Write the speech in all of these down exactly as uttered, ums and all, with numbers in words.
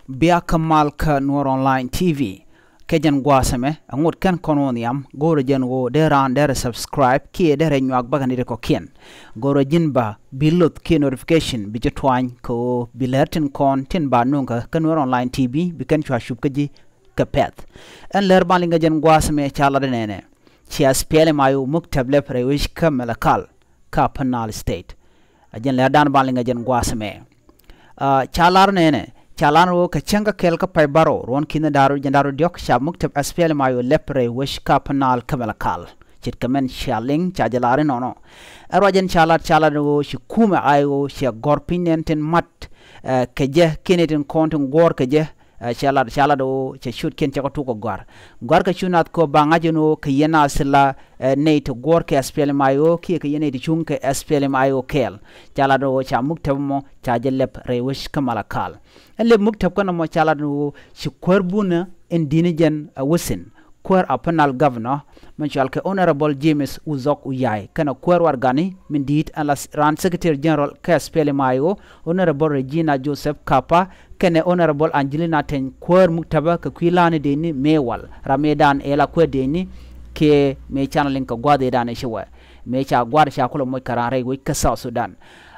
Bia kä mal kä Nuɔr Online T V. Kɛ jɛn gua̱a̱th ɛmɛ, ɛŋot kɛn kɔn wä nhiam, go̱o̱rä jɛn ɣöö dee raan derɛ subscribe kiɛ derɛ nyuak bäkɛ nɛy ti kɔ̱kiɛn. Go̱o̱rä ji̱n ba bi loth kiɛ notification bi ji̱ tuany kɛ ɣöö bi lär tin kɔn tin ba nööŋ kä kä Nuɔr Online T V bi kɛn cua cup kä ji̱ kɛ pɛ̈th. Ɛn lär ban liŋ kɛ jɛn gua̱a̱th ɛmɛ ca lat ɛ nɛnɛ. Cia SPLM-IO muk tɛp lɛp rɛy wec kä Malakal kä Upper Nile State. Ɛ jɛn lɛr dan ban liŋ ɛ jɛn gua̱a̱th ɛmɛ. Ca lar nɛnɛ, ca lar ni ɣöö kɛ cäŋ kä kɛl kä pay bärɔw ruɔ̱n ki̱n da̱r jɛn da̱r diɔ̱k ca muk tɛp SPLM-IO lɛp rɛy wec kä Upper Nile kä Malakal. Ce̱tkɛ mɛn cia liŋ ca jɛ lar inɔnɔ. Ɛ ruac jɛn ca lat, ca lat ni ɣöö ci kumɛ IO ciɛ gɔ̱r piny nɛn tin ma̱t kɛ jɛ kiɛn itin kɔn tin guɔ̱ɔ̱r kɛ jɛ. Ɛ, cɛ lat, cɛ lat ɣöö cɛ ciötkiɛn cɛ kɛ tuk kɛ gɔ̱a̱r. Gɔ̱a̱r kɛ cu nath kɛ ɣöö ba ŋa̱c ɛn ɣöö kɛ yɛn a thil la, ɛ, nɛy ti guɔ̱ɔ̱r kɛ SPLM-IO kiɛ kɛ yɛn nɛy ti cuŋ kɛ SPLM-IO kɛɛl. Ca lat ɣöö ca muk tɛp ɛmɔ ca jɛ lɛp rɛy wec kä Malakal. Ɛn lɛp muk tɛp kɛn ɛmɔ ca lat ɛn ɣöö ci kuäär bunä in di̱t ni jɛn ɛ within kuäär Upper Nile Governor min cɔal kɛ Honorable James Uthok Uyai kɛnɛ kuäär warɛgani min di̱i̱t ɛn la raan Secretary General kä SPLM-IO, Honorable Regina Joseph Kapa, kɛnɛ Honorable Angelina Teny kuäär muk tɛpä kɛ kui̱ la̱a̱ni dëëcni mëë wal ram mëë dan ɛ la kuäär dëëcni. Kiɛ mëë can liŋ kɛ gua̱a̱th ëë dan ɛ ci wɛ mëë ca gua̱a̱r ca kulɛ moc kɛ raan rɛy wec kä South Sudan.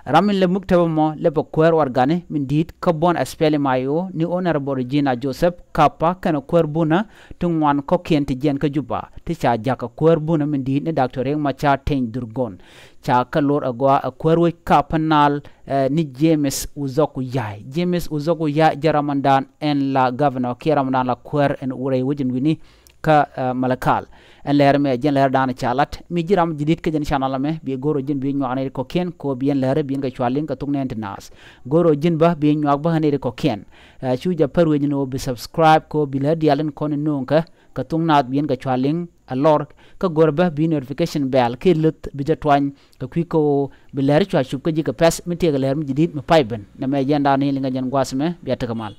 Ram min lɛ muk tɛpä mɔ lɛ pɛ kuäär warɛgani min di̱i̱t kä buɔ̱n SPLM-IO ni Honorable Regina Joseph Kapa kɛnɛ kuäär bunä ti ŋuan kɔ̱kiɛn ti jiɛn kä Juba ti ca jakä kuäär bunä min di̱i̱t ni Doctor Riek Machar Teny Dhurgon. Ca kɛ lor ɛ gɔaa ɛ kuäär wec kä Upper Nile, ɛ, ni James Uthok Uyai. James Uthok Uyai jɛ ram ɛn dan ɛn la governor kiɛ ram ɛn dan la kuäär ɛn rɛy wec ɛn wi̱ni kä, ɛ, Malakal. Ɛn lɛr mɛ jɛn lɛr dan ca lat mi ji̱ ram ji̱ di̱t kä jɛn channel ɛmɛ bi go̱r ɣöö ji̱n bi nyuak nɛy ti kɔ̱kiɛn kɛ ɣöö bi ɛn lɛr bi ɛn kɛ cua liŋ kɛ thok nɛn ti naath. Go̱r ɣöö ji̱n bä bi nyuak bä nɛy ti kɔ̱kiɛn. Ɛ, cu jɛ pär wec ni ɣöö bi subscribe kɛ ɣöö bi lɛr diaal in kɔn in nööŋ kɛ kɛ thok naath bi ɛn kɛ cua liŋ ɛ lɔr. Kä go̱r bä bi notification bell kiɛ löth bi jɛ tuany kɛ kui̱ kɛ ɣöö bi lɛr cua cup kä ji̱ kɛ pɛ̈th mi tëëkɛ lɛr mi ji̱ di̱t mi pay ben. Nɛmɛ jɛn dan ni liŋ kɛ jɛn gua̱a̱th ɛmɛ bia tekɛ mal.